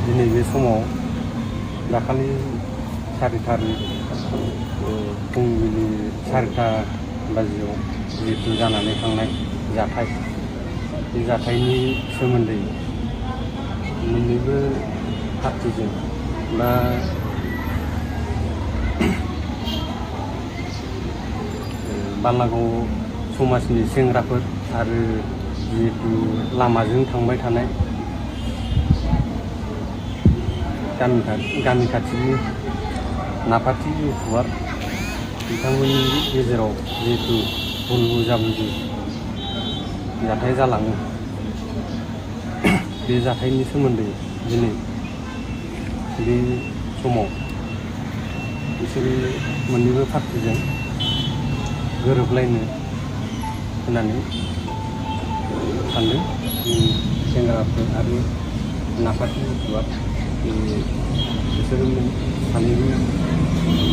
दिनै बे समाव दाखालि 4 थारिख फुंबिलि 4टा बाजियाव जिहेतु जानानै थांनाय जाथाय बे जाथायनि सोमोन्दै मोन्नैबो पार्टिजों बा बालागाव समाजनि सेंग्राफोर आरो जिहेतु लामाजों थांबाय थानाय गामि खाथिनि नाफाथि इउटुबार बिथांमोननि गेजेराव जिहेतु भुल बुजाबुजि जाथाय जालाङो बे जाथायनि सोमोन्दै दिनै बे समाव बिसोरो मोन्नैबो पार्टिजों गोरोबलायनो होननानै सानदों सेंग्राफोर आरो नाफाथि इउटुबार बिसोरो सानैबो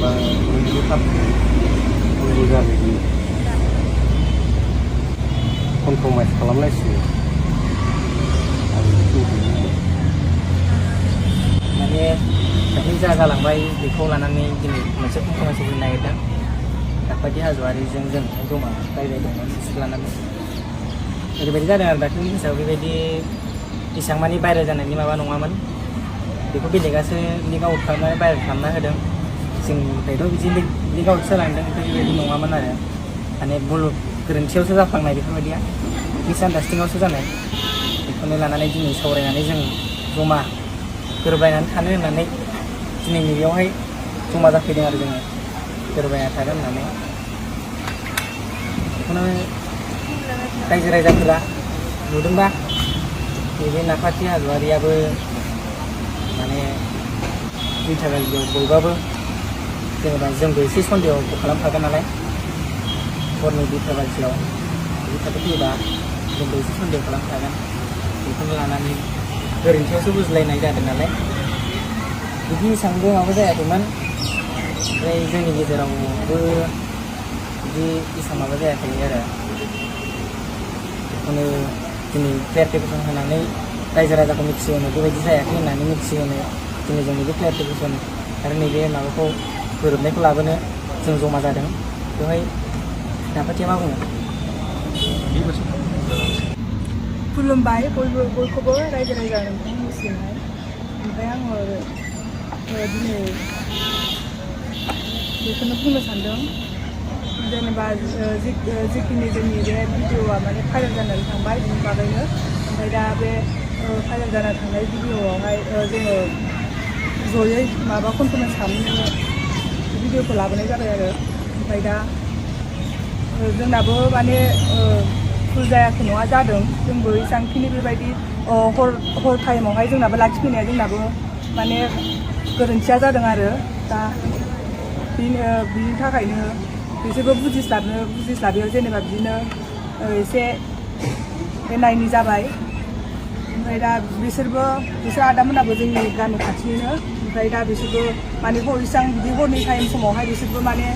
बा मोननैबो पार्टिजों बुजाबुजि कमप्रमाइस खालामलायसिगोन माने दाख्लै जा जालांबाय बेखौ लानानै दिनै मोनसे कमप्रमाइस होनो नागिरदों नाफाथि हाज'वारिजों जों जमा रायज्लायदोंमोन बिसोर लानानै ओरैबायदि जादों आरो दाख्लैनि हिसाबै बेबायदि एसेबां मानि भाइरेल जानायनि माबा नङामोन बेखौ बेलेगासो लिक आउट खालामनानै भाइरेल खालामना होदों जोंनिफ्रायथ' बिदि लिक आउट जालांदों बेबायदि नङामोन आरो माने भुल गोरोन्थियावसो जाफ्लांनाय बेफोरबायदिया मिसआन्डारस्टेन्डिंआवसो जानाय बेखौनो लानानै दिनै सावरायनानै जों जमा गोरोबलायनानै थानो होननानै दिनै नैबेयावहाय जमा जाफैदों आरो जोङो गोरोबलायना थागोन होननानै बेखौनो रायजो राजाफोरा नुदोंबा नैबे नाफाथि हाज'वारियाबो माने 2टा बाजियाव बयबाबो जेनेबा जोंबो एसे सन्देहखौ खालामखागोन नालाय हरनि 2टा बाजियाव बिदि थाथो फैयोबा जोंबो एसे सन्देह खालामखागोन बेखौनो लानानै गोरोन्थियावसो बुजिलायनाय जादों नालाय बिदि एसेबांबो माबा जायाखैमोन ओमफ्राय जोंनि गेजेरावबो बिदि एसेबां माबा जायाखै आरो बेखौनो दिनै क्लियारिफिकेसन होनानै रायजो राजाखौ मिथिहोनो बेबायदि जायाखै होननानै मिथिहोनो दिनै जों नैबे क्लियारिफिकेसन आरो नैबे माबाखौ गोरोबनायखौ लाबोनो जों जमा जादों बेवहाय नाफाथिया मा बुङो? खुलुमबाय बयखौबो रायजो राजा नोंथांमोननिसिमहाय ओमफ्राय आङो दिनै बेखौनो बुंनो सानदों जेनेबा जिखिनि जोंनि बे भिडिअआ माने भाइरेल जानानै थांबाय बिनि बागैनो ओमफ्राय दा बे भाइरेल जानानै थांनाय भिडिअआवहाय जोङो जयै माबा कमप्रमाइस खालामनो भिडिअखौ लाबोनाय जाबाय आरो ओमफ्राय दा जोंनाबो माने भुल जायाखै नङा जादों जोंबो एसेबांखिनि बेबायदि हर टाइमावहाय जोंनाबो लाखिफैनाया जोंनाबो माने गोरोन्थिया जादों आरो दा बिनि थाखायनो बिसोरबो बुजिस्लाबियाव जेनेबा बिदिनो एसे एना एनि जाबाय ओमफ्राय दा बिसोर आदामोनाबो जोंनि गामि खाथिनिनो ओमफ्राय दा बिसोरबो माने इसेबां बिदि हरनि टाइम समावहाय बिसोरबो माने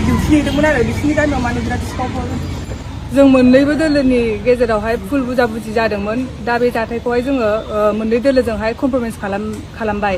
डिउटि नेदोंमोन आरो बिसोरनि गामियाव माने बिराद सिखावफोर जों मोननैबो दोलोनि गेजेरावहाय भुल बुजाबुजि जादोंमोन दा बे जाथायखौहाय जोङो मोननै दोलोजोंहाय कमप्रमाइस खालामबाय